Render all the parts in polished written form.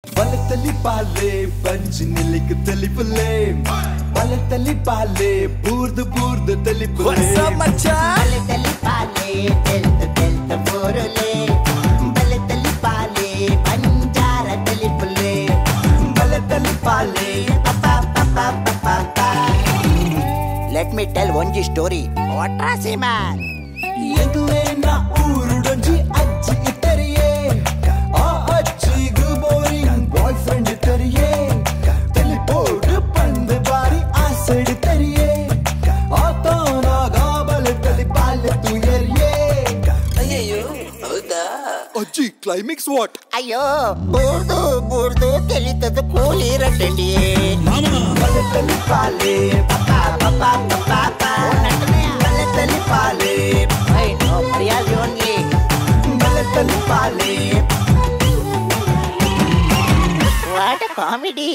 ಬಲತಲಿ ಪಾಲೆ ಬಂಜಿ ನಿಲ್ಲಿಕ್ ತಲಿಪುಲೆ ಬಲತಲಿ ಪಾಲೆ ಬೂರ್ದು ಬೂರ್ದು ತಲಿಪುಲೆ ಬಲತಲಿ ಪಾಲೆ ತೆಲ್ತ ತೆಲ್ತ ಬೋರುಲೆ ಬಲತಲಿ ಪಾಲೆ ಬಂಜಾರ ತಲಿಪುಲೆ ಬಲತಲಿ ಪಾಲೆ let me tell ಒಂಜಿ ಸ್ಟೋರಿ ವಾಟ್ರಾಸಿ ಮ್ಯಾನ್ ಎಂಕ್ಲೇನ ಊರುಡೊಂಜಿ ಅಜ್ಜಿ ಇತ್ತರಿಯೇ ಆ ಅಜ್ಜಿಗು boring boy friend ಇತ್ತರಿಯೇ ತಲಿಪೋಡು ಪಂದು ಬಾರಿ ಆಸೆಡು ತರಿಯೇ ಆತನಾಗ ಬಲತಲಿ ಪಾಲೆ ತುಯರಿಯೇ ಅಯ್ಯಯ್ಯೋ ಹೌದಾ ಅಜ್ಜಿ ಕ್ಲೈಮ್ಯಾಕ್ಸ್ what ಅಯ್ಯೋ ಬೂರ್ದು ಬೂರ್ದು ತೆಲಿತದ ಕೂಲಿ ರಟ್ಟಲಿಯೇ ಬಲತಲಿ ಪಾಲೆ ಬಲತಲಿ ಪಾಲೆ ಮರ್ಯಾದೆ only ಬಲತಲಿ ಪಾಲೆ what comedy.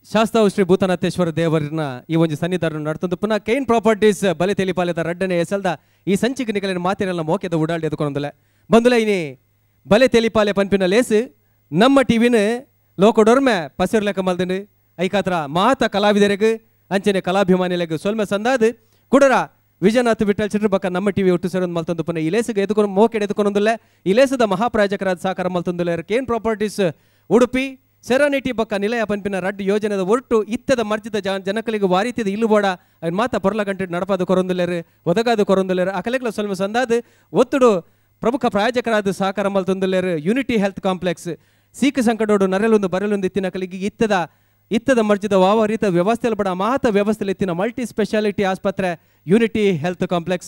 Shastavu Shri Bhutanatheshwara ದೇವರನ್ನ ಈ ಒಂದು ಸನ್ನಿಧಾನ ನಡ್ತಂದು ಪುನಃ ಕೈನ್ ಪ್ರಾಪರ್ಟೀಸ್ ಬಲೆ ತೆಲಿಪಾಲೆದ ರಡ್ಡನೆ ಎಸಲ್ದ ಈ ಸಂಚಿಕೆ ನಿಕಲಿನ ಮಾತಿನೆಲ್ಲ ಮೋಕೆದ ಉಡಾಳಿ ಎದುಕೊಂದಲೆ ಬಂದುಲೆ ಇನಿ ಬಲೆ ತೆಲಿಪಾಲೆ ಪನ್ಪಿನ ಲೇಸು ನಮ್ಮ ಟಿವಿನ ಲೋಕಡೊರ್ಮೆ ಪಸಿರ್ಲೆಕ್ಕ ಮಲ್ದಿಂಡು ಐಕಾತ್ರ ಮಾತ ಕಲಾವಿದರಿಗೆ ಅಂಚನೆ ಕಲಾಭಿಮಾನಿಲೆಗ್ ಸೊಲ್ಮೆ ಸಂದಾದು ಕುಡರ ವಿಜಯನಾಥ್ ವಿಠಲ್ ಚಿತ್ರ ಬಕ್ಕ ನಮ್ಮ ಟಿವಿ ಒಟ್ಟು ಸೇರೊಂದು ಮಲ್ತಂದು ಪುನಃ ಈ ಲೇಸಿಗೆ ಎದುಕೊಂಡು ಮೋಕೆಡ್ ಎದುಕೊಂದೊಂದುಲ್ಲೆ ಈ ಲೇಸದ ಮಹಾಪ್ರಾಯೋಜಕರಾದ ಸಾಕಾರ ಮಲ್ತಂದುಲ್ಲೆ Kane properties Udupi serenity ಬಕ್ಕ ನಿಲಯ ಪಂಪಿನ ರಡ್ಡು ಯೋಜನೆದ ಒಟ್ಟು ಇತ್ತದ ಮರ್ಜಿದ ಜನಕಲಿಗೆ ವಾರಿತಿದ ಇಲ್ಲು ಬೋಡ ಅವನ್ ಮಾತ ಪೊರ್ಲ ಗಂಟೆ ನಡಪಾದ ಕೊರೊಂದುಲ್ಲೇರು ಒದಗಾದ ಕೊರೊಂದುಲ್ಲೇರು ಅಕಲೆಗ್ಲ ಸೊಲ್ಮೆ ಸಂದಾದು ಒತ್ತುಡು ಪ್ರಮುಖ ಪ್ರಾಯೋಜಕರಾದ ಸಹಕಾರ ಮಲ್ತಂದುಲ್ಲೇರು unity health complex ಸೀಕ ಸಂಕಟೋಡು ನರೆಲೊಂದು ಬರೆಲೊಂದು ಇತ್ತಿನ ಕಲಿಗೆ ಇತ್ತದ ಇತ್ತದ ಮರ್ಜಿದ ವಾವ ರೀತ ವ್ಯವಸ್ಥೆಯಲ್ಲಿ ಬಡ ಮಾತ ವ್ಯವಸ್ಥೆಯಲ್ಲಿ ಇತ್ತಿನ ಮಲ್ಟಿ ಸ್ಪೆಷಾಲಿಟಿ ಆಸ್ಪತ್ರೆ unity health complex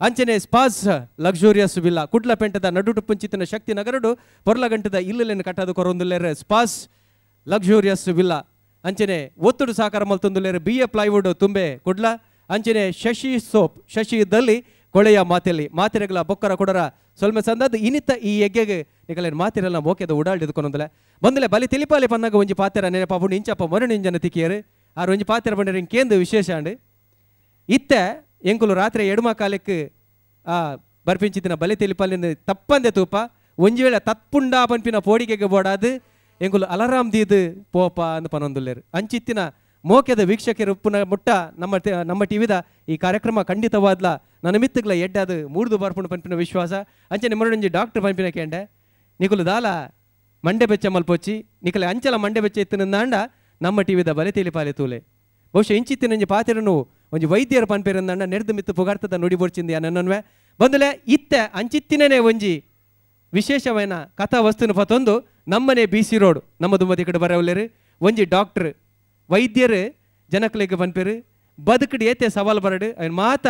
ಅಂಚನೆ ಸ್ಪಾಸ್ ಲಕ್ಸುರಿಯಸ್ ವಿಲ್ಲಾ ಕುಡ್ಲ ಪೆಂಟದ ನಡುಟು ಪುಂಚಿತನ ಶಕ್ತಿ ನಗರಡು ಪೊರ್ಲಗಂಟದ ಇಲ್ಲಲೇನು ಕಟ್ಟದು ಕೊರೊಂದುಲ್ಲೇರು ಸ್ಪಾಸ್ ಲಕ್ಸುರಿಯಸ್ ವಿಲ್ಲಾ ಅಂಚನೆ ಒತ್ತುಡು ಸಾಕಾರ ಮಲ್ತೊಂದುಲ್ಲೇರು B A plywood ತುಂಬೆ ಕುಡ್ಲ ಅಂಚನೆ ಶಶಿ ಸೋಪ್ ಶಶಿ ಇದ್ದಲ್ಲಿ ಕೊಳೆಯ ಮಾತೆಯಲ್ಲಿ ಮಾತಿರೆಗಳ ಬೊಕ್ಕರ ಕೊಡರ ಸೊಲ್ಮೆ ಸಂದದ್ದು ಇನಿತ ಈ ಯಜ್ಞಗೆ ನಿಕಲೇನು ಮಾತಿರೆಲ್ಲ ಮೋಕೆದ ಉಡಾಳಿದುಕೊಂದಲೆ ಬಂದಲೆ ಬಲಿ ತಿಳಿಪಾಲೆ ಪನ್ನಾಗ ಒಂಜಿ ಪಾತೆರ ನೆನಪಾಪುಂಡು ಇಂಚಪ್ಪ ಮೊರಣಿಂಜನ ತಿಕ್ಕಿಯರು ಆರು ಒಂಜಿ ಪಾತೆರ ಬಂಡರೆ ಕೇಂದು ವಿಶೇಷ ಅಂಡು ಇತ್ತೆ ಎಂಕುಲು ರಾತ್ರಿ ಎಡುಮ ಕಾಲಕ್ಕೆ ಆ ಬರ್ಪಿಂಚಿತ್ತಿನ ಬಲಿ ತಿಳಿಪಾಲಿನ ತಪ್ಪಂದೆ ತೂಪ ಒಂಜಿ ವೇಳೆ ತತ್ಪುಂಡ ಪನ್ಪಿನ ಪೋಡಿಗೆಗೆ ಬೋಡಾದು ಎಂಕುಲು ಅಲಾರಾಮ್ ದೀದು ಪೋಪ ಅಂದ್ ಪನೊಂದುಲ್ಲೇರು ಅಂಚಿತ್ತಿನ ಮೋಕೆದ ವೀಕ್ಷಕರು ಪುನಃ ಮುಟ್ಟ ನಮ್ಮ ನಮ್ಮ ಟಿವಿದ ಈ ಕಾರ್ಯಕ್ರಮ ಖಂಡಿತವಾದ್ಲ ನನ್ನ ಮಿತ್ತುಗಳ ಎಡ್ಡಾದು ಮೂಡ್ದು ಬರ್ಪುಂಡು ಪನ್ಪಿನ ವಿಶ್ವಾಸ ಅಂಚನೆ ಮರಡಂಜಿ ಡಾಕ್ಟರ್ ಪನ್ಪಿನ ಕೇಂಡೆ ನಿಕುಲು ದಾಲ ಮಂಡೆ ಬೆಚ್ಚ ಮಲ್ಪೊಚ್ಚಿ ನಿಕಲೆ ಅಂಚಲ ಮಂಡೆ ಬೆಚ್ಚ ಇತ್ತಿನಂದಾಂಡ ನಮ್ಮ ಟಿವಿದ ಬಲೆ ತಿಳಿಪಾಲೆ ತೂಲೆ ಬಹುಶಃ ಇಂಚಿತ್ತಿನಂಜಿ ಪಾತಿರನು ಒಂಜಿ ವೈದ್ಯರ ಪನ್ಪೇರಂದಾಂಡ ನೆಡ್ದು ಮಿತ್ತು ಪುಗಾರ್ತದ ನುಡಿ ಬೋಡ್ಚಿಂದಿ ನನ್ನನ್ವೆ ಬಂದಲೆ ಇತ್ತೆ ಅಂಚಿತ್ತಿನೇ ಒಂಜಿ ವಿಶೇಷವೈನ ಕಥಾ ವಸ್ತುನ ಪತೊಂದು ನಮ್ಮನೆ B C road ನಮ್ಮ ದುಮ್ಮದಿ ಕಡೆ ಬರವಲ್ಲೇರು ಒಂಜಿ ಡಾಕ್ಟ್ರ್ ವೈದ್ಯರು ಜನಕ್ಲೆಗ್ ಪನ್ಪೇರು ಬದುಕಡಿ ಏತೆ ಸವಾಲು ಬರಡು ಅವನ ಮಾತ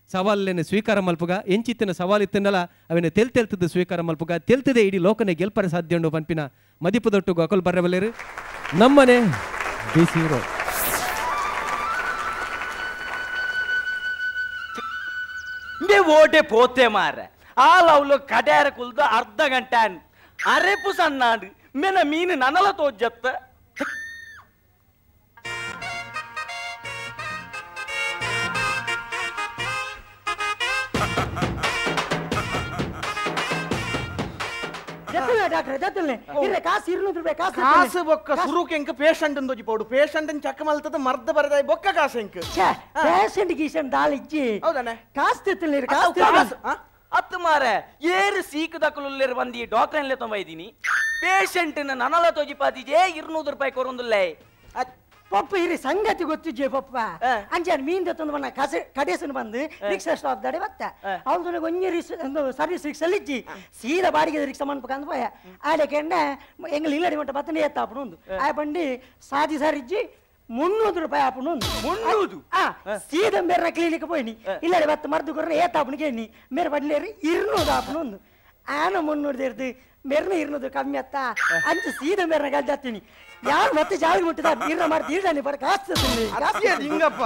ಸವಾಲನ್ನು ಸ್ವೀಕಾರ ಮಲ್ಪುಗ ಎಂಚಿತ್ತಿನ ಸವಾಲು ಇತ್ತಿನಲ್ಲ ಅವನ ತೆಲ್ ತೆಲ್ತದ್ದು ಸ್ವೀಕಾರ ಮಲ್ಪುಗ ತೆಲ್ತದೆ ಇಡೀ ಲೋಕನೆ ಗೆಲ್ಪರೆ ಸಾಧ್ಯ ಉಂಡು ಪನ್ಪಿನ ಮದಿಪುದೊಟ್ಟು ಅಕಲ್ ಬರವಲ್ಲೇರು ನಮ್ಮನೆ B C road. ಓಟೆ ಪೋತೆ ಮಾರ ಆ ಲವ್ಲು ಕಡ್ಯಾರ ಕುಲ್ದು ಅರ್ಧ ಗಂಟೆ ಅರೆಪು ಸಣ್ಣಾಡು ಮೆನ ಮೀನು ನನಲ ತೋಜತ್ತ ಕಾಸು ಬೊಕ್ಕ ಸುರುಕ್ ಎಂಕ್ ಪೇಷಂಟ್ ಒಂಜಿ ಪೋಡು ಪೇಷಂಟ್ ಚಕ್ಕ ಮಲ್ತದ ಮರ್ದ ಬರದಾಯಿ ಬೊಕ್ಕ ಕಾಸು ಎಂಕ್ ಪೇಷಂಟ್ ಗೀಷನ್ ದಾಲ್ ಇಜ್ಜಿ ಹೌದಾನೆ ಕಾಸು ತಿತ್ತಲೇರು ಕಾಸು ಅತ್ತು ಮಾರೆ ಏರು ಸೀಕು ದಕ್ಕಲುಲ್ಲೇರು ಬಂದು ಡಾಕ್ಟರ್ ಅಲ್ಲೇ ತೊಂಬ ಇದ್ದೀನಿ ಪೇಷಂಟ್ ನನಲ ತೋಜಿಪಾತಿಜೇ 200 ರೂಪಾಯಿ ಕೊರೊಂದುಲ್ಲೇ ಪಪ್ಪ ಇರಿ ಸಂಗತಿ ಗೊತ್ತಿಜ್ಜೆ ಪಪ್ಪ ಅಂಚಾನ ಮೀನ್ ತಂದು ಬಂದ ಕಸ ಕಡೇಸನ್ ಬಂದು ರಿಕ್ಷಾ ಸ್ಟಾಪ್ ದಾಡಿ ಬತ್ತ ಅವನು ಒಂಜಿ ಸರ್ವಿಸ್ ರಿಕ್ಷಾ ಇಜ್ಜಿ ಸೀದಾ ಬಾಡಿಗೆ ರಿಕ್ಷಾ ಮನ್ಪಕಂದ್ ಪೋಯ ಆಡೆ ಕೆಂಡ ಎಂಗ್ಲ ಇಲ್ಲಡಿ ಮಟ್ಟ ಬತ್ತನೆ ಎತ್ತಾಪುಣ ಒಂದು ಆ ಬಂಡಿ ಸಾದಿ ಸಾರಿಜ್ಜಿ 300 ರೂಪಾಯಿ ಆಪುಣ ಒಂದು 300 ಸೀದಾ ಮೇರೆ ಕ್ಲಿನಿಕ್ ಪೋಯ್ನಿ ಇಲ್ಲಡಿ ಬತ್ತ ಮರ್ದು ಕೊರ್ರೆ ಏತಾಪುಣ ಕೇನಿ ಮೇರೆ ಬಡ್ಲೇರಿ 200 ಆಪುಣ ಒಂದು ಆನ 300 ಇರ್ದು ಮೆರ್ನ 200 ಕಮ್ಮಿ ಅತ್ತ ಅಂಚ ಸೀದಾ ಮೇರ್ನ ಗಲ್ದಾತೀನಿ ಯಾರು ಮತ್ತೆ ಜಾಗ ಮುಟ್ಟಿದ ಇರ್ನ ಮಾಡ್ತಿ ಇರ್ದಾನೆ ಬರ ಕಾಸು ಹಿಂಗಪ್ಪ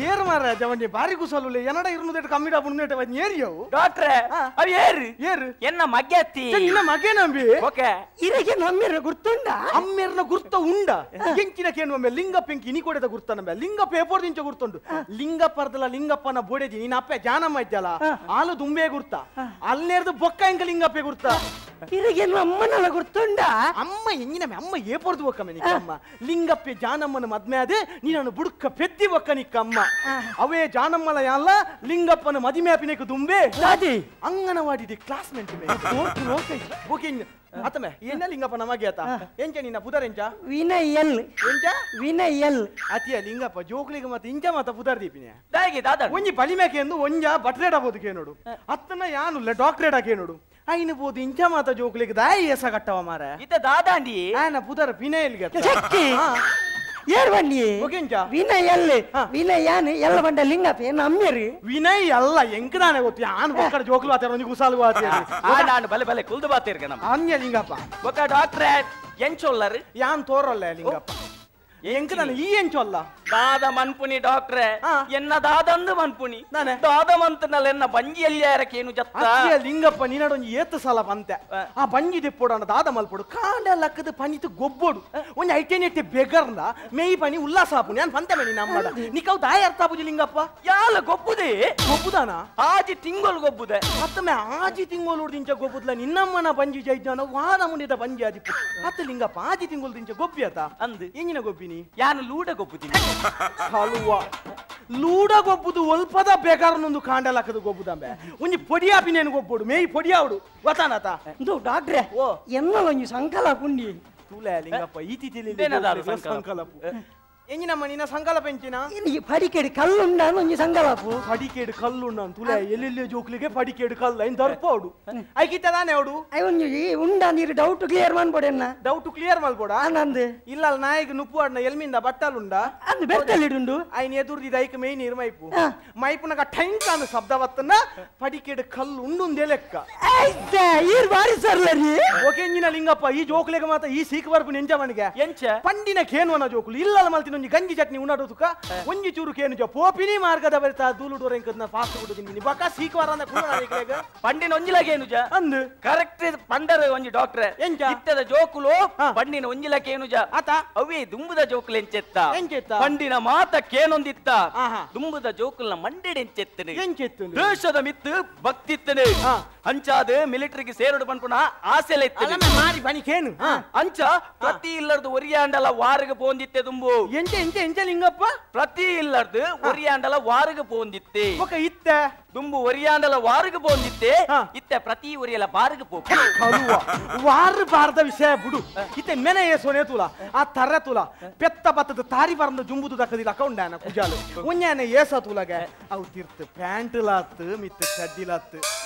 ಏರು ಮಾರ ಜವಂಜಿ ಬಾರಿ ಕುಸಲು ಎನ್ನಡ 200 ಕಮ್ಮಿ ಡಾಪುಣ ಏರಿಯವು ಡಾಕ್ಟ್ರೆ ಅವ್ ಏರು ಏರು ಎನ್ನ ಮಗ್ಯತ್ತಿ ನಿನ್ನ ಮಗೆ ನಂಬಿ ಓಕೆ ಇರಗೆ ನಮ್ಮಿರ ಗುರ್ತುಂಡ ಅಮ್ಮಿರ್ನ ಗುರ್ತ ಉಂಡ ಎಂಕಿನ ಕೇನು ಲಿಂಗಪ್ಪ ಎಂಕಿ ಇನಿ ಕೊಡೆದ ಗುರ್ತ ನಂಬೆ ಲಿಂಗಪ್ಪ ಏಪೋರ್ ದಿಂಚ ಗುರ್ತುಂಡು ಲಿಂಗಪ್ಪರ್ದಲ್ಲ ಲಿಂಗಪ್ಪನ ಬೋಡೆಜಿ ನೀನ್ ಅಪ್ಪೆ ಜಾನಮ್ಮ ಇದ್ದಲ್ಲ ಆಲು ದುಂಬೆ ಗುರ್ತ ಅಲ್ಲೇರ್ದು ಬೊಕ್ಕ ಎಂಕ ಲಿಂಗಪ್ಪೆ ಗುರ್ತ ಇರಗೆ ಇರಿಗೆ ಅಮ್ಮನಲ್ಲ ಗುರ್ತುಂಡ ಅಮ್ಮ ಎಂಗಿನ ಅಮ್ಮ ಏ ಪೊರ್ದು ಒಕ್ಕಮ್ಮ ನಿಕ್ಕಮ್ಮ ಲಿಂಗಪ್ಪೆ ಜಾನಮ್ಮನ ಮದ್ಮೆ ಅದೇ ನೀನನ್ನು ಬುಡುಕ ಪೆದ್ದಿ ಒಕ್ಕ ನಿಕ್ಕಮ್ಮ ಅವೇ ಜಾನಮ್ಮಲ ಯಾಲ್ಲ ಲಿಂಗಪ್ಪನ ಮದಿಮೆ ಆಪಿನಕ್ಕೆ ದುಂಬೆ ಅಂಗನವಾಡಿ ಕ್ಲಾಸ್ಮೇಟ್ ಓಕೆ ಆತಮೆ ಏನ ಲಿಂಗಪ್ಪ ನಮಗೆ ಆತ ಎಂಚ ನಿನ್ನ ಪುದರ್ ಎಂಚ ವಿನಯ್ ಎಲ್ ಎಂಚ ವಿನಯ್ ಎಲ್ ಅತಿಯ ಲಿಂಗಪ್ಪ ಜೋಕ್ಲಿಗೆ ಮತ್ತೆ ಇಂಚ ಮಾತ ಪುದರ್ ದೀಪಿನ ದಾಗಿ ದಾದ ಒಂಜಿ ಬಲಿಮೇಕೆ ಎಂದು ಒಂಜ ಬಟ್ರೇಡ್ ಆಗ್ಬೋದು ಕೇನೋಡು ಅತ್ತನ ಯಾನುಲ್ಲ ಡಾಕ್ಟ್ರೇಟ್ ಕೇನೋಡು ಐನು ಬೋದು ಇಂಚ ಮಾತ ಜೋಕ್ಲಿಗೆ ದಾಯಿ ಎಸ ಕಟ್ಟವ ಮಾರ ಇತ ದಾದಾಂಡಿ ಆನ ಪುದರ್ ವಿನಯಲ್ಗೆ ಚಕ್ಕಿ ಏರ್ ಬನ್ನಿ ಓಕೆಂಚ ವಿನಯ್ ಎಲ್ ವಿನಯ್ ಯಾನು ಎಲ್ಲ ಬಂಡ ಲಿಂಗಪ್ಪ ಏನು ಅಮ್ಮೇರಿ ವಿನಯ್ ಅಲ್ಲ ಎಂಕದಾನೆ ಗೊತ್ತು ಯಾನ್ ಒಕ್ಕಡ ಜೋಕ್ಲು ಆತಾರ ಒಂಜಿ ಗುಸಾಲು ಆತಾರ ನಾನು ಬಲೆ ಬಲೆ ಕುಲ್ದು ಬಾತಿರ್ಗ ನಮ್ಮ ಅನ್ಯ ಲಿಂಗಪ್ಪ ಒಕ್ಕ ಡಾಕ್ಟ್ರೇ ಎಂಚೊಲ್ಲರು ಯಾನ್ ತೋರಲ್ಲ ಲಿಂಗಪ್ಪ ಎಂಕದಾನೆ ಈ ಎಂಚೊಲ್ಲ ದಾದ ಮನ್ಪುನಿ ಡಾಕ್ಟ್ರೆ ಎನ್ನ ದಾದಂದು ಮನ್ಪುನಿ ದಾದ ಮಂತನಲ್ಲ ಎನ್ನ ಬಂಜಿಯಲ್ಲಿ ಯಾರಕ್ಕೇನು ಜತ್ತ ಲಿಂಗಪ್ಪ ನೀನಾಡೊಂಜಿ ಏತು ಸಲ ಬಂತೆ ಆ ಬಂಜಿ ದೆಪ್ಪೋಡು ದಾದ ಮಲ್ಪೋಡು ಕಾಂಡ ಲಕ್ಕದ ಪನಿತು ಗೊಬ್ಬೋಡು ಒಂಜಿ ಐಟೇನೆಟ್ಟೆ ಬೆಗರ್ನ ಮೇಯಿ ಪನಿ ಉಲ್ಲಾಸ ಆಪುನಿ ನಾನು ಪಂತೆ ಮನಿ ನಮ್ಮಡ ನಿಕವು ದಾಯ ಅರ್ಥ ಆಪುಜಿ ಲಿಂಗಪ್ಪ ಯಾಲ ಗೊಬ್ಬುದೆ ಗೊಬ್ಬುದಾನ ಆಜಿ ತಿಂಗಳು ಗೊಬ್ಬುದೆ ಮತ್ತೊಮ್ಮೆ ಆಜಿ ತಿಂಗಳು ದಿಂಚ ಗೊಬ್ಬುದ್ಲ ನಿನ್ನಮ್ಮನ ಬಂಜಿ ಜೈಜ್ಞಾನ ವಾದ ಮುಂಡಿದ ಬಂಜಿ ಆದಿಪ್ಪು ಅತ್ತ ಲಿಂಗಪ್ಪ ಆಜಿ ತಿಂಗಳು ದಿಂಚ ಗೊಬ್ಬಿ ಆತ ಅಂದು ಎಂಜಿನ ಗೊಬ್ಬಿನಿ ಯಾನು ಲೂಡ ಗೊಬ್ಬುದಿ ಕಲುವ ಲೂಡ ಗೊಬ್ಬುದು ಒಲ್ಪದ ಬೇಗಾರನೊಂದು ಕಾಂಡಲಾಕದು ಗೊಬ್ಬುದಂಬೆ ಒಂಜಿ ಪೊಡಿಯಾಪಿನೇನು ಗೊಬ್ಬೋಡು ಮೇಯ್ ಪೊಡಿಯಾవుಡು ಗೊತ್ತಾನತ ಇಂದು ಡಾಕ್ಟ್ರೆ ಓ ಎನ್ನಲ ಒಂಜಿ ಸಂಕಲ ಪುಂಡಿ ತೂಲೆ ಲಿಂಗಪ್ಪ ಈ ತಿಥಿಲಿ ಸಂಕಲಪು ಎಂಜಿನಮ್ಮ ನಿನ್ನ ಸಂಕಲ್ಪ ಎಂಚಿನ ಈ ಪಡಿಕೇಡು ಕಲ್ಲುಂಡ ಒಂಜಿ ಸಂಕಲಪು ಪಡಿಕೇಡು ಕಲ್ಲುಂಡ ತುಲೆ ಎಲ್ಲೆಲ್ಲಿ ಜೋಕ್ಲಿಗೆ ಪಡಿಕೇಡು ಕಲ್ಲು ಐನ್ ದರ್ಪೋಡು ಐಕಿತ್ತ ತಾನೆ ಅವಡು I ಒಂಜಿ ಉಂಡ ನೀರು ಡೌಟ್ ಕ್ಲಿಯರ್ ಮಾಡ್ಬೋಡೆನ್ನ ಡೌಟ್ ಕ್ಲಿಯರ್ ಮಾಡ್ಬೋಡ ನಂದು ಇಲ್ಲ ನಾಯಿಗೆ ನುಪ್ಪು ಆಡ್ನ ಎಲ್ಮಿಂದ ಬಟ್ಟಲುಂಡ ಅಂದು ಬೆರ್ತಲ್ಲಿಡುಂಡು ಐನ್ ಎದುರ್ದಿದ ಐಕ್ ಮೇಯ್ ನೀರು ಮೈಪು ಮೈಪುನಗ ಠೈಂಕ ಅನ್ನು ಶಬ್ದ ಬತ್ತನ್ನ ಪಡಿಕೇಡು ಕಲ್ಲು ಉಂಡುಂದೇ ಲೆಕ್ಕ ಈರ್ ಬಾರಿ ಸರ್ಲರಿ ಓಕೆ ಎಂಜಿನ ಲಿಂಗಪ್ಪ ಈ ಜೋಕ್ಲಿಗೆ ಮಾತ್ರ ಈ ಸೀಕ್ ಬರ್ಪು ನೆಂಜ ಮಣಿಗೆ ಎಂಚ ಪಂಡಿನ ಕೇನುವನ ಜೋಕುಲು ಇಲ್ಲ ಮಲ್ತಿನ ಒಂಜಿ ಗಂಜಿ ಚಟ್ನಿ ಉಣಡು ತುಕ ಒಂಜಿ ಚೂರು ಕೇನು ಜೋ ಪೋಪಿನಿ ಮಾರ್ಗದ ಬರಿತ ದೂಲು ಡೋರೆಂಕದ್ನ ಫಾಸ್ಟ್ ಫುಡ್ ತಿಂದಿನಿ ಬಕ ಸೀಕ್ ವಾರನ ಕುಡ ಪಂಡಿನ ಒಂಜಿಲಕೇನು ಜ ಅಂದು ಕರೆಕ್ಟ್ ಪಂಡರ ಒಂಜಿ ಡಾಕ್ಟ್ರೆ ಎಂಚ ಇತ್ತದ ಜೋಕುಲು ಪಂಡಿನ ಒಂಜಿಲಕೇನು ಜ ಆತ ಅವೇ ದುಂಬುದ ಜೋಕುಲು ಎಂಚೆತ್ತ ಎಂಚೆತ್ತ ಪಂಡಿನ ಮಾತ ಕೇನೊಂದಿತ್ತ ದುಂಬುದ ಜೋಕುಲ್ನ ಮಂಡೆಡ್ ಎಂಚೆತ್ತನೆ ಎಂಚೆತ್ತನೆ ದೇಶದ ಮಿತ್ತು ಭಕ್ತಿತ್ತನೆ ಅಂಚಾದ ಮಿಲಿಟರಿಗೆ ಸೇರೋಡು ಪನ್ಪುನ ಆಸೆಲ ಇತ್ತನೆ ಮಾರಿ ಬನಿ ಕೇನು ಅಂಚ ಪ್ರತಿ ಇಲ್ಲರ್ದು ಒರಿಯಾಂಡಲ ವಾರಿಗೆ ಪೋಂದಿತ್ತೆ ದುಂಬು ಎಂಚ ಎಂಚ ಎಂಚ ಲಿಂಗಪ್ಪ ಪ್ರತಿ ಇಲ್ಲರ್ದು ಒರಿಯಾಂಡಲ ವಾರಿಗೆ ಪೋಂದಿತ್ತೆ ಒಕ ಇತ್ತೆ ದುಂಬು ಒರಿಯಾಂಡಲ ವಾರಿಗೆ ಪೋಂದಿತ್ತೆ ಇತ್ತೆ ಪ್ರತಿ ಒರಿಯಲ ಬಾರಿಗೆ ಪೋ ಕಲುವ ವಾರ ಬಾರದ ವಿಷಯ ಬಿಡು ಇತ್ತೆ ಮೆನೆ ಏಸೋನೆ ತುಲ ಆ ತರ ತುಲ ಪೆತ್ತ ಬತ್ತದ ತಾರಿ ಬಾರ್ದ ಜುಂಬುದು ದಕ್ಕದಿಲ್ಲ ಅಕೌಂಡಾನ ಕುಜಾಲು ಒಂಜಾನೆ ಏಸ ತುಲಗೆ ಅವು ತಿರ್ತು ಪ್ಯಾಂಟ್ ಲಾತ್ ಮಿತ್ತು ಚಡ್ಡಿ ಲಾತ್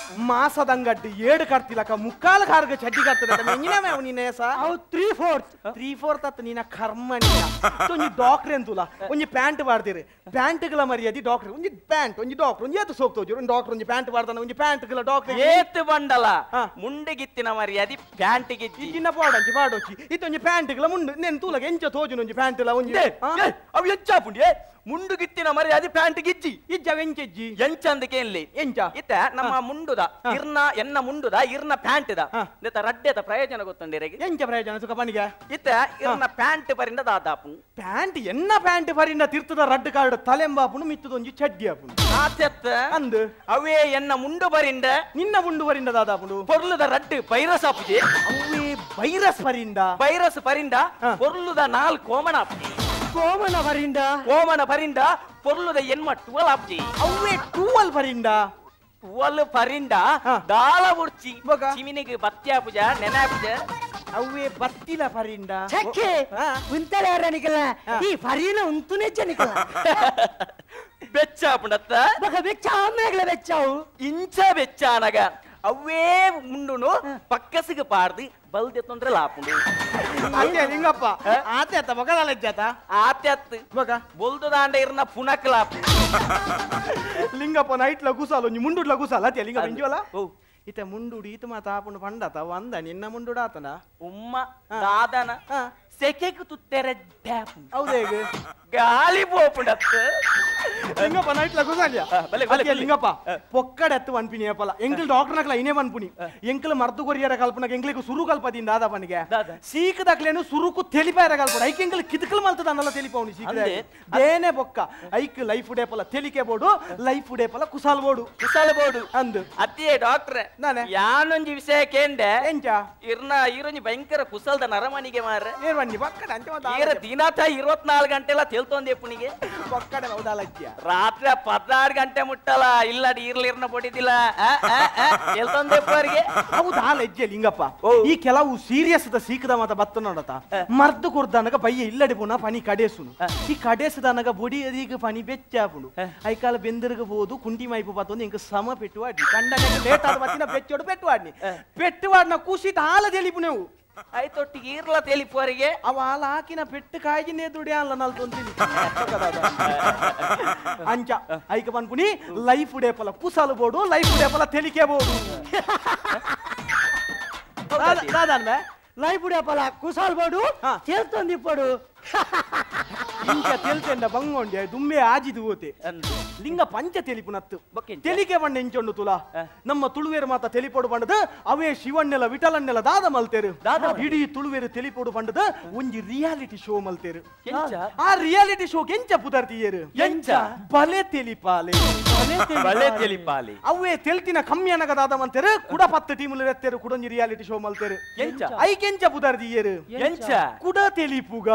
ಮಾಸದಂಗಡ್ಡು ಏಡು ಕಟ್ತಿಲಕ ಮುಕ್ಕಾಲ ಕಾರ್ಗ ಚಡ್ಡಿ ಕಟ್ತದ ಎಂಜಿನಮೆ ಅವು ನಿನ್ನ ಏಸ ಅವು 3/4 3/4 ಅತ್ತ ನಿನ್ನ ಕರ್ಮ ನಿನ್ನ ಒಂಜಿ ಡಾಕ್ಟ್ರ್ ಎಂತುಲ ಒಂಜಿ ಪ್ಯಾಂಟ್ ಬಾರ್ದಿರಿ ಪ್ಯಾಂಟ್ಗಳ ಮರ್ಯಾದೆ ಡಾಕ್ಟರ್ ಒಂಜಿ ಪ್ಯಾಂಟ್ ಒಂಜಿ ಡಾಕ್ಟರ್ ಒಂಜಿ ಏತು ಸೋಕ್ತೋಜು ಒಂಜಿ ಡಾಕ್ಟರ್ ಒಂಜಿ ಪ್ಯಾಂಟ್ ಬಾರ್ದಾನ ಒಂಜಿ ಪ್ಯಾಂಟ್ಗಳ ಡಾಕ್ಟರ್ ಏತು ಬಂಡಲ ಮುಂಡೆಗಿತ್ತಿನ ಮರ್ಯಾದೆ ಪ್ಯಾಂಟಿಗೆ ಇನ್ನ ಪಾಡಂಚಿ ಪಾಡೋಚಿ ಇತ್ತೊಂಜಿ ಪ್ಯಾಂಟ್ಗಳ ಮುಂಡು ನೆನ್ ತೂಲಗ ಎಂಚ ತೋಜುನ ಒಂಜಿ ಪ್ಯಾಂಟ್ ಲ ಒಂಜಿ ಅವು ಎಂಚಾಪುಂಡಿ ಮುಂಡುಗಿತ್ತಿನ ಮರ್ಯಾದೆ ಪ್ಯಾಂಟ್ ಗಿಜ್ಜಿ ಇಜ್ಜ ಎಂಚೆಜ್ಜಿ ಎಂಚಂದಕ್ಕೆ ಎಲ್ಲಿ ಎಂಚ ಇತ್ತ ನಮ್ಮ ಮುಂಡುದ ಇರ್ನ ಎನ್ನ ಮುಂಡುದ ಇರ್ನ ಪ್ಯಾಂಟ್ the ಇತ್ತ ರಡ್ಡೆದ ಪ್ರಯೋಜನ ಗೊತ್ತುಂಡಿರಗೆ ಎಂಚ ಪ್ರಯೋಜನ ಸುಖ ಪನಿಗೆ ಇತ್ತ ಇರ್ನ ಪ್ಯಾಂಟ್ ಪರಿಂದ ದಾದಾಪು ಪ್ಯಾಂಟ್ ಎನ್ನ ಪ್ಯಾಂಟ್ ಪರಿಂದ ತಿರ್ತದ ರಡ್ಡು ಕಾರ್ಡ್ ತಲೆಂಬಾಪುನು ಮಿತ್ತದೊಂಜಿ ಚಡ್ಡಿ ಆಪುನು ಆತೆತ್ತ ಅಂದು ಅವೇ ಎನ್ನ ಮುಂಡು ಬರಿಂದ ನಿನ್ನ ಮುಂಡು ಬರಿಂದ ದಾದಾಪುನು ಪೊರ್ಲುದ ರಡ್ಡು ವೈರಸ್ ಆಪುಜಿ ಅವೇ ವೈರಸ್ ಪರಿಂದ ವೈರಸ್ ಪರಿಂದ ಪೊರ್ಲುದ ನಾಲ್ ಕೋಮಣ ಕೋಮನ ಪರಿಂದ ಕೋಮನ ಪರಿಂದ ಪೊರ್ಲುದ ಎನ್ಮ ಟುವಲ್ ಆಪ್ಜಿ ಅವೇ ಟುವಲ್ ಪರಿಂದ ಟುವಲ್ ಪರಿಂದ ದಾಳ ಬುರ್ಚಿ ಚಿಮಿನಿಗೆ ಬತ್ತಿ ಪೂಜ ನೆನೆ ಪೂಜ ಅವೇ ಬತ್ತಿಲ ಪರಿಂದ ಚಕ್ಕೆ ಉಂತಲೆ ಯಾರ ಈ ಫರಿನ ಉಂತುನೆ ನಿಕಲ ಬೆಚ್ಚ ಪುಂಡತ್ತ ಬಕ ಬೆಚ್ಚ ಆಮೇಲೆ ಬೆಚ್ಚಾವು ಇಂಚ ಬೆಚ್ಚಾನಗ ಅವೇ ಮುಂಡುನು ಪಕ್ಕಸಿಗೆ ಪಾರ್ದು ಬಲ್ದೆ ತೊಂದ್ರೆ ಲಾಪುಂಡು ಅದೇ ಲಿಂಗಪ್ಪ ಆತೆ ಅತ್ತ ಬೊಕದಾಲ ಇಜ್ಜಾತ ಆತೆ ಅತ್ತು ಬೊಕ ಬೊಲ್ದು ದಾಂಡ ಇರ್ನ ಪುನಕ್ ಲಾಪು ಲಿಂಗಪ್ಪ ನೈಟ್ ಲಗುಸಾಲ ಒಂಜಿ ಮುಂಡುಡ್ ಲಗುಸಾಲ ಅತ್ತೆ ಲಿಂಗಪ್ಪ ಇಂಜೋಲ ಇತ್ತೆ ಮುಂಡುಡು ಈತ ಮಾತ ಆಪುಂಡು ಪಂಡತ వంద ನಿನ್ನ ಮುಂಡುಡು ಆತನ ಉಮ್ಮ ದಾದನ ಸೆಕೆಗೆ ತುತ್ತೆರೆ ಡ್ಯಾಪ್ ಹೌದೇ ಗಾಳಿ ಪೋಪುಂಡತ್ತ ಲಿಂಗಪ್ಪ ನೈಟ್ಲ ಗುಸಾಲಿಯ ಬಲೆ ಲಿಂಗಪ್ಪ ಪೊಕ್ಕಡೆ ಎತ್ತು ವನ್ಪಿನಿ ಅಪ್ಪಲ ಎಂಕಲ್ ಡಾಕ್ಟರ್ ನಕಲ ಇನೇ ವನ್ಪುನಿ ಎಂಕಲ್ ಮರ್ದು ಕೊರಿಯರ ಕಲ್ಪನಕ ಎಂಕ್ಲಿಗೆ ಸುರು ಕಲ್ಪದಿಂದ ದಾದ ಪನಿಗೆ ಸೀಕದಕ್ಲೇನು ಸುರುಕು ತೆಲಿಪಾಯರ ಕಲ್ಪಡ ಐಕ್ ಎಂಕಲ್ ಕಿದಕಲ್ ಮಲ್ತದ ಅನ್ನಲ್ಲ ತೆಲಿಪವನಿ ಸೀಕದ ದೇನೆ ಬೊಕ್ಕ ಐಕ್ ಲೈಫ್ ಡೇಪಲ ತೆಲಿಕೆ ಬೋಡು ಲೈಫ್ ಡೇಪಲ ಕುಸಾಲ್ ಬೋಡು ಕುಸಾಲ್ ಬೋಡು ಅಂದು ಅತ್ತಿಯೇ ಡಾಕ್ಟ್ರೆ ನಾನೇ ಯಾನೊಂಜಿ ವಿಷಯ ಕೇಂಡೆ ಎಂಚ ಇರ್ನ ಈರೊಂಜಿ ಭಯಂಕರ ಕುಸಲ್ದ ನರಮನಿಗೆ ಮಾರ್ರೆ ಏರ್ವಣ್ಣಿ ಪಕ್ಕಡ ಅಂಚ ಈರ ದಿನಾತ 24 ಗಂಟೆ ಎಲ್ಲ ತೆಲ್ತೊಂದೆ ಪುಣಿಗೆ ಪಕ್ಕಡೆ ಹೌದಾಲಕ್ಕಿಯ ರಾತ್ರಿ 16 ಗಂಟೆ ಮುಟ್ಟಲ್ಲ ಇಲ್ಲ ಇರ್ಲಿರ್ನ ಬಡಿದಿಲ್ಲ ತೆಲ್ತೊಂದೆ ಹೌದಾ ಲಜ್ಜೆ ಲಿಂಗಪ್ಪ ಈ ಕೆಲವು ಸೀರಿಯಸ್ the ಸೀಕದ ಮಾತ ಬತ್ತ ನೋಡತ ಮರ್ದು ಕೊರ್ದನಗ ಬಯ್ಯ ಇಲ್ಲಡಿ ಪುನ ಪನಿ ಕಡೇಸುನು ಈ ಕಡೇಸದನಗ ಬೊಡಿ ಅದೀಗ ಪನಿ ಬೆಚ್ಚಾಪುಂಡು ಐಕಾಲ ಬೆಂದರ್ಗ ಬೋದು ಕುಂಡಿ ಮೈಪು ಬತ್ತೊಂದು ಇಂಕ ಸಮ ಪೆಟ್ಟುವಾಡ್ನಿ ಕಂಡನ ಲೇಟ್ ಆದ ಬತ್ತಿನ ಬೆಚ್ಚೋಡು ಪೆಟ್ಟುವಾಡ್ನಿ ಪೆಟ್ಟುವಾಡ್ನ ಕೂಸಿಟ್ ಹಾಲ ತೆಲಿಪುನೆವು ಆಯ್ತೊಟ್ಟಿಗೆ ಈರ್ಲ ತೆಲಿಪುವರಿಗೆ ಅವ ಹಾಲ ಹಾಕಿನ ಪೆಟ್ಟು ಕಾಯಿಜಿನೇ ದುಡಿ ಅಲ್ಲ ನಲ್ತೊಂತೀನಿ ಅಂಚ ಐಕ ಪನ್ಪುನಿ ಲೈಫ್ ಡೇಪಲ ಕುಸಾಲು ಬೋಡು ಲೈಫ್ ಡೇಪಲ ತೆಲಿಕೆ ಬೋಡು ದಾದಾನ್ಬೆ ಲೈಫ್ ಡೇಪಲ ಕುಸಾಲ್ ಬೋಡು ತೇಲ್ತೊಂದಿಪ್ಪಡು ಇಂಚ ತೆಲ್ತೆಂಡ ಬಂಗೊಂಡೆ ದುಂಬೆ ಆಜಿದು ಓತೆ ಲಿಂಗ ಪಂಚ ತೆಲಿಪುನತ್ತು ತೆಲಿಕೆ ಬಣ್ಣ ಎಂಚೊಂಡು ತುಲಾ ನಮ್ಮ ತುಳುವೇರು ಮಾತ ತೆಲಿಪೊಡು ಬಂಡದ ಅವೇ ಶಿವಣ್ಣೆಲ ವಿಠಲನ್ನೆಲ ದಾದ ಮಲ್ತೇರು ಇಡೀ ತುಳುವೇರು ತೆಲಿಪೊಡು ಬಂಡದ ಒಂಜಿ ರಿಯಾಲಿಟಿ ಶೋ ಮಲ್ತೇರು ಆ ರಿಯಾಲಿಟಿ ಶೋ ಎಂಚ ಪುದರ್ತಿಯೇರು ಎಂಚ ಬಲೆ ತೆಲಿಪಾಲೆ ಬಲೆ ತೆಲಿಪಾಲೆ ಅವೇ ತೆಲ್ತಿನ ಕಮ್ಮಿ ಅನಗ ದಾದ ಮಲ್ತೇರು ಕುಡ 10 ಟೀಮುಲು ಎತ್ತೇರು ಕುಡೊಂಜಿ ರಿಯಾಲಿಟಿ ಶೋ ಮಲ್ತೇರು ಎಂಚ ಐಕೆಂಚ ಪುದರ್ತಿಯೇರು ಎಂಚ ಕುಡ ತೆಲಿಪುಗ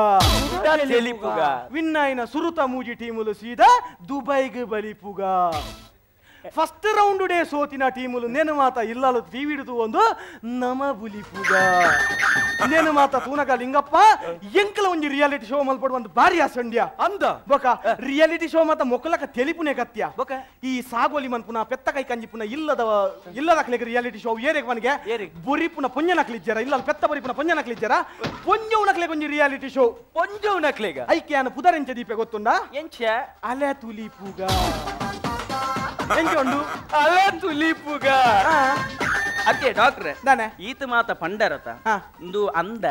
ತೆಲಿಪುಗ ವಿನ್ನಾಯಿನ ಸುರುತ ಮೂಜಿ ಟೀಮುಲು ಸೀದಾ ದುಬೈಗೆ ಬಲಿಪುಗ first round day ಸೋತಿನ ಟೀಮುಲು ನೇನು ಮಾತ ಇಲ್ಲಲು ಟಿವಿ ಹಿಡಿದು ಒಂದು ನಮ ಬುಲಿಪುಗ ನೇನು ಮಾತ ತೂನಗ ಲಿಂಗಪ್ಪ ಎಂಕಲ ಒಂಜಿ ರಿಯಾಲಿಟಿ ಶೋ ಮಲ್ಪಡು ಒಂದು ಬಾರಿ ಅಸಂಡ್ಯ ಅಂದ ಬೊಕ ರಿಯಾಲಿಟಿ ಶೋ ಮಾತ ಮೊಕ್ಕಲಕ ತೆಲಿಪುನೆ ಕತ್ಯ ಬೊಕ ಈ ಸಾಗೋಲಿ ಮನ್ಪುನ ಪೆತ್ತ ಕೈ ಕಂಜಿಪುನ ಇಲ್ಲದ ಇಲ್ಲದಕ್ಲೆಗ್ ರಿಯಾಲಿಟಿ ಶೋ ಏರೆಗ್ ಮನ್ಗೆ ಬೊರಿಪುನ ಪೊಂಜನಕ್ಲಿಜ್ಜರ ಇಲ್ಲ ಪೆತ್ತ ಬೊರಿಪುನ ಪೊಂಜನಕ್ಲಿಜ್ಜರ ಪೊಂಜೌನಕ್ಲೆಗ್ ಒಂಜಿ ರಿಯಾಲಿಟಿ ಶೋ ಪೊಂಜೌನಕ್ಲೆಗ ಐಕೆ ಅನ್ನ ಪುದರೆಂಚ ದೀಪೆ ಗೊತ್ತುಂಡ ಎಂಚ ಅಲೆ ತುಲಿಪುಗ ಎಂಚ ಉಂಡು ಅಲೆ ತುಲಿಪುಗ ಅದೇ ಡಾಕ್ಟ್ರೆ ದಾನೆ ಈತ ಮಾತ ಪಂಡರತ ಇಂದು ಅಂದ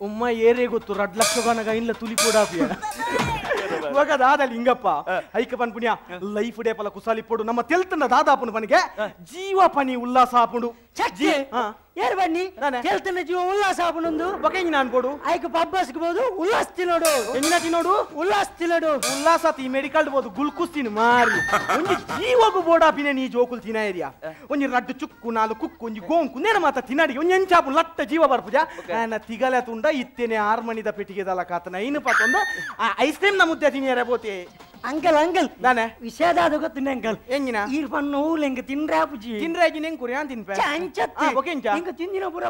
ಉಮ್ಮ ಏರೇ ಗೊತ್ತು 2 ಲಕ್ಷ ಗನಗ ಇಲ್ಲ ತುಲಿಪುಡಾಪಿಯ ಇವಾಗ ದಾದ ಲಿಂಗಪ್ಪ ಐಕ ಪನ್ಪುಣ್ಯ ಲೈಫ್ ಡೇ ಪಲ ಕುಸಾಲಿ ಪೋಡು ನಮ್ಮ ತೆಲ್ತನ ದಾದಾಪುನು ಪನಿಗೆ ಜೀವ ಪನಿ ಉಲ್ಲಾಸ ಆಪುಂಡು ಏರ್ ಬನ್ನಿ ತೆಲ್ತನ ಜೀವ ಉಲ್ಲಾಸ ಆಪುಂಡು ಬೊಕ ಎಂಜಿನ ಅನ್ಪೋಡು ಐಕ ಪಬ್ಬಸ್ಗೆ ಬೋದು ಉಲ್ಲಾಸ ತಿನ್ನೋಡು ಎಂಜಿನ ತಿನ್ನೋಡು ಉಲ್ಲಾಸ ತಿನ್ನೋಡು ಉಲ್ಲಾಸ ತಿ ಮೆಡಿಕಲ್ ಬೋದು ಗುಲ್ಕುಸ್ ತಿನ್ನು ಮಾರಿ ಒಂಜಿ ಜೀವಗು ಬೋಡಾಪಿನೆ ನೀ ಜೋಕುಲ್ ತಿನ್ನ ಏರಿಯಾ ಒಂಜಿ ರಡ್ಡು ಚುಕ್ಕು 4 ಕುಕ್ಕು ಒಂಜಿ ಗೋಂಕು ನೇರ ಮಾತ ತಿನ್ನಡಿ ಒಂಜಿ ಎಂಚಾಪು ಲಟ್ಟ ಜೀವ ಬರ್ಪುಜ ಆನ ತಿಗಲೆ ತುಂಡ ಇತ್ತೇನೆ 6 ಮಣಿದ ಪೆಟ್ಟಿಗೆ ದಲ ಕಾತನ ಇನ್ನು ಪಾತೊಂದು ಐಸ್ ಕ್ರೀಮ್ ನ ಮುದ್ದೆ ತಿನ್ನಿಯರೆ ಬೋತೆ ಅಂಕಲ್ ಅಂಕಲ್ ದಾನೆ ವಿಷಯದಾದ ಗೊತ್ತಿನ ಅಂಕಲ್ ಎಂಜಿನ ಈರ್ ಪಣ್ಣು ಎಂಗ ತಿನ್ರಾಪುಜಿ ತಿನ್ರಾಜಿ ನೆಂಗ್ ಕುರಿಯಾನ್ ತಿನ್ಪೆ ಅಂಚತ್ತೆ ಬೊಕೆಂಚ ಎಂಗ ತಿಂದಿನ ಪೂರ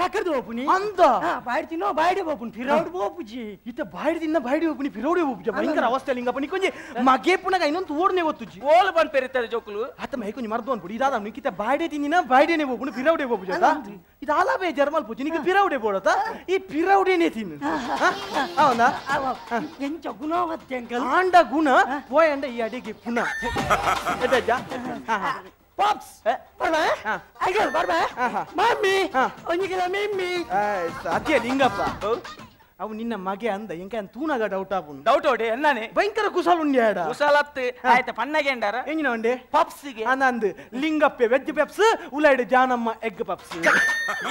ಕಕರ್ದು ಹೋಪುನಿ ಅಂದ ಬಾಯ್ಡ್ ತಿನ್ನೋ ಬಾಯ್ಡೆ ಹೋಪುನಿ ಫಿರೌಡ್ ಹೋಪುಜಿ ಇತ್ತ ಬಾಯ್ಡ್ ತಿನ್ನ ಬಾಯ್ಡೆ ಹೋಪುನಿ ಫಿರೌಡೆ ಹೋಪುಜಿ ಭಯಂಕರ ಅವಸ್ಥೆ ಲಿಂಗಪ್ಪ ನಿಕೊಂಜಿ ಮಗೆ ಪುನಗ ಇನ್ನೊಂದು ಓಡ್ನೆ ಗೊತ್ತುಜಿ ಓಲ್ ಬಂದ್ ಪೆರಿತಾರೆ ಜೋಕುಲು ಆತ ಮೈಕೊಂಜಿ ಮರ್ದು ಅನ್ಪುಡಿ ಇದಾದ ನಿಕ್ಕಿತ ಬಾಯ್ಡೆ ತಿಂದಿನ ಬಾಯ್ಡೆನೆ ಹೋಪುನಿ ಫಿರೌಡೆ ಹೋಪುಜಿ ಅದ ಇದು ಆಲ ಬೇಜಾರ್ ಮಲ್ಪುಜಿ ನಿಕ್ಕೆ ಫಿರೌಡೆ ಬೋಡತ ಈ ಫಿರೌಡೆನೆ ತಿನ್ನು ಹೌದಾ ಎಂಚ ಗುಣವತ್ತೆ ಅಂಕಲ್ ಆಂಡ ಗುಣ ಪೋಯಂಡ ಈ ಅಡಿಗೆ ಪುನಃ ಪಾಪ್ಸ್ ಬರ್ಬಾ ಅಂಕಲ್ ಬರ್ಬಾ ಮಮ್ಮಿ ಒಂಜಿ ಕಿಲೋ ಮಿಮ್ಮಿ ಅದೇ ಲಿಂಗಪ್ಪ ಅವು ನಿನ್ನ ಮಗೆ ಅಂದ ಎಂಕ ತೂನಗ ಡೌಟ್ ಆಪುಂಡು ಡೌಟ್ ಓಡೆ ಎನ್ನಾನೆ ಭಯಂಕರ ಕುಸಾಲ್ ಉಂಡ್ಯಾಡ ಕುಸಾಲತ್ ಆಯ್ತ ಪಣ್ಣಗೆಂಡಾರ ಎಂಜಿನ ಉಂಡೆ ಪಪ್ಸ್ಗೆ ಅಂದ ಲಿಂಗಪ್ಪೆ ವೆಜ್ ಪೆಪ್ಸ್ ಉಲಾಯ್ಡ್ ಜಾನಮ್ಮ ಎಗ್ ಪಪ್ಸ್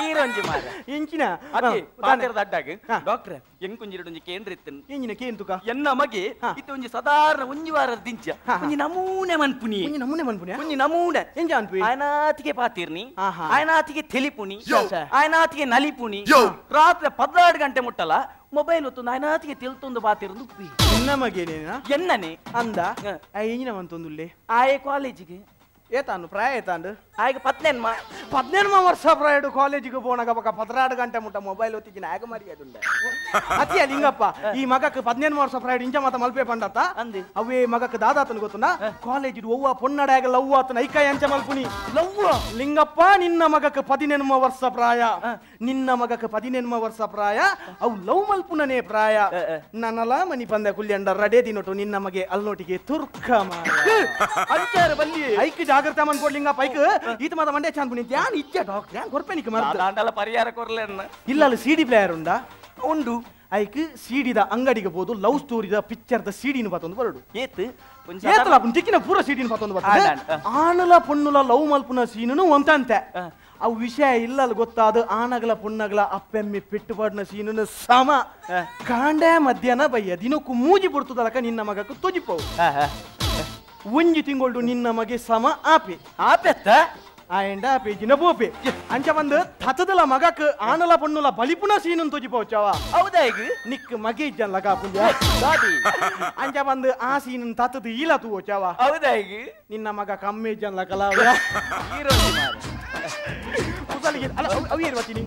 ಈರೊಂಜಿ ಮಾರ ಎಂಚಿನ ಅದೇ ಪಾತೆರದ ಅಡ್ಡಾಗ ಡಾಕ್ಟ್ರೆ ಎಂಕುಂಜಿರಡೊಂಜಿ ಕೇಂದ್ರ ಇತ್ತನ್ ಎಂಜಿನ ಕೇಂತುಕ ಎನ್ನ ಮಗೆ ಇತ್ತ ಒಂಜಿ ಸಾಧಾರಣ ಒಂಜಿ ವಾರದ ದಿಂಚ ಒಂಜಿ ನಮೂನೆ ಮನ್ಪುನಿ ಒಂಜಿ ನಮೂನೆ ಮನ್ಪುನಿ ಒಂಜಿ ನಮೂನೆ ಎಂಜ ಅನ್ಪುನಿ ಆಯನಾತಿಗೆ ಪಾತಿರ್ನಿ ಆಯನಾತಿಗೆ ತೆಲಿಪುನಿ ಆಯನಾತಿಗೆ ನಲಿಪುನಿ ರಾತ್ರಿ 14 ಗಂಟೆ ಮುಟ್ಟಲ್ಲ ಮೊಬೈಲ್ ಹೊತ್ತು ನಾಯನಾತಿಗೆ ತೆಲ್ತೊಂದು ಬಾತಿರಂದು ಎನ್ನ ಮಗೇನೇನ ಎನ್ನನೆ ಅಂದ ಎಂಜಿನ ಮಂತೊಂದುಲ್ಲೆ ಆಯೆ ಕಾಲೇಜಿಗೆ ಏತಾನು ಪ್ರಾಯ ಏತಾಂಡು ಆಯ್ಗ 18 ವರ್ಷ ಪ್ರಾಯಡು ಕಾಲೇಜಿಗೆ ಪೋಣಗ ಬಕ 16 ಗಂಟೆ ಮುಟ್ಟ ಮೊಬೈಲ್ ಒತ್ತಿಜಿನ ಆಗ ಮರ್ಯಾದುಂಡ ಅತಿಯ ಲಿಂಗಪ್ಪ ಈ ಮಗಕ್ಕೆ 18 ವರ್ಷ ಪ್ರಾಯಡು ಇಂಚ ಮಾತ ಮಲ್ಪೆ ಪಂಡತ ಅವೇ ಮಗಕ್ಕೆ ದಾದಾತನ ಗೊತ್ತುಂಡ ಕಾಲೇಜ್ ಒವ್ವ ಪೊನ್ನಡಾಗ ಲವ್ ಆತನ ಐಕಾಯ ಅಂಚ ಮಲ್ಪುನಿ ಲವ್ ಲಿಂಗಪ್ಪ ನಿನ್ನ ಮಗಕ್ಕೆ 18 ವರ್ಷ ಪ್ರಾಯ ನಿನ್ನ ಮಗಕ್ಕೆ 18 ವರ್ಷ ಪ್ರಾಯ ಅವು ಲವ್ ಮಲ್ಪುನನೇ ಪ್ರಾಯ ನನ್ನಲ ಮನಿ ಪಂದ ಕುಲ್ಯಂಡ ರಡೇ ದಿನೊಟು ನಿನ್ನ ಮಗೆ ಅಲ್ನೋಟಿಗೆ ತುರ್ಕ ಅಂಚಾರ ಬಲ್ಲಿ ಐಕ್ ಜಾಗ್ರತೆ ಮನ್ಕೊಡ್ ಲಿಂಗಪ್ಪ ಐಕ್ ಈತ ಮಾತ ಮಂಡೆ ಚಾನ್ಪುನಿ ಧ್ಯಾನ ಇಜ್ಜ ಡಾಕ್ಟರ್ ಧ್ಯಾನ ಕೊರ್ಪೆನಿಕ್ ಮರ್ದ ದಾಂಡಲ ಪರಿಹಾರ ಕೊರ್ಲೆ ಇಲ್ಲ ಅಲ್ಲಿ ಸಿಡಿ ಪ್ಲೇಯರ್ ಉಂಡಾ ಉಂಡು ಐಕ್ ಸಿಡಿದ ಅಂಗಡಿಗೆ ಬೋದು ಲವ್ ಸ್ಟೋರಿದ ಪಿಕ್ಚರ್ದ ಸಿಡಿನ ಬತ್ತೊಂದು ಬರಡು ಏತ್ ಏತಲ ತಿಕ್ಕಿನ ಪೂರ ಸಿಡಿನ ಬತ್ತೊಂದು ಬರ್ತದೆ ಆನಲ ಪೊಣ್ಣುಲ ಲವ್ ಮಲ್ಪುನ ಸೀನು ಒಂತಂತೆ ಅವು ವಿಷಯ ಇಲ್ಲಲ್ ಗೊತ್ತಾದ ಆನಗಲ ಪೊಣ್ಣಗಲ ಅಪ್ಪೆಮ್ಮಿ ಪೆಟ್ಟುಪಾಡಿನ ಸೀನು ಸಮ ಕಾಂಡೆ ಮಧ್ಯಾಹ್ನ ಬಯ್ಯ ದಿನಕ್ಕೂ ಮೂಜಿ ಪೊರ್ತುದಲಕ ನಿನ್ನ ಮಗಕ್ಕೆ ತೊಜಿಪವು ಒಂಜಿ ತಿಂಗಳು ನಿನ್ನ ಮಗೆ ಸಮ ಆಪೆ ಆಪೆತ್ತ ಆಯಂಡ ಆಪೆ ಜಿನ ಬೋಪೆ ಅಂಚ ಬಂದು ತತದಲ ಮಗಕ್ ಆನಲ ಪೊಣ್ಣುಲ ಬಲಿಪುನ ಸೀನು ತೊಜಿಪವು ಚವ ಹೌದಾ ಈಗ ನಿಕ್ ಮಗೆ ಇಜ್ಜನ್ ಲಗ ಪುಂಜ ಅಂಚ ಬಂದು ಆ ಸೀನು ತತದ ಈಲ ತೂವೋಚವ ಹೌದಾ ಈಗ ನಿನ್ನ ಮಗ ಕಮ್ಮಿ ಇಜ್ಜನ್ ಲಕಲ ಅಲ್ಲ ಅವು ಏನು ಬರ್ತೀನಿ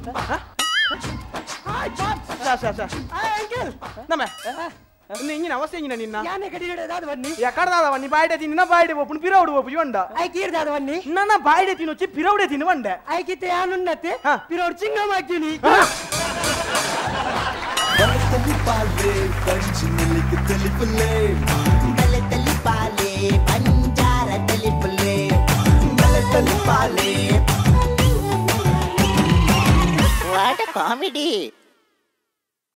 ನಮ್ಮ ಇಂಜಿನ ಅವಸ್ಥೆ ಇಂಜಿನ ನಿನ್ನ ಯಾನೆ ಕಡಿದಾದ ಬನ್ನಿ ಎಕಡದಾದ ಬನ್ನಿ ಬಾಯ್ಡೆ ತಿನ್ನ ಬಾಯ್ಡೆ ಒಪ್ಪು ಪಿರೌಡು ಒಪ್ಪು ಬಂಡ ಐಕೀರ್ದಾದ ಬನ್ನಿ ನನ್ನ ಬಾಯ್ಡೆ ತಿನ್ನೊಚ್ಚಿ ಪಿರೌಡೆ ತಿನ್ನು ಬಂಡೆ ಐಕಿತ್ತೆ ಯಾನುನ್ನತ್ತೆ ಪಿರೌಡ್ ಚಿಂಗಮ್ ಹಾಕ್ತೀನಿ What a comedy!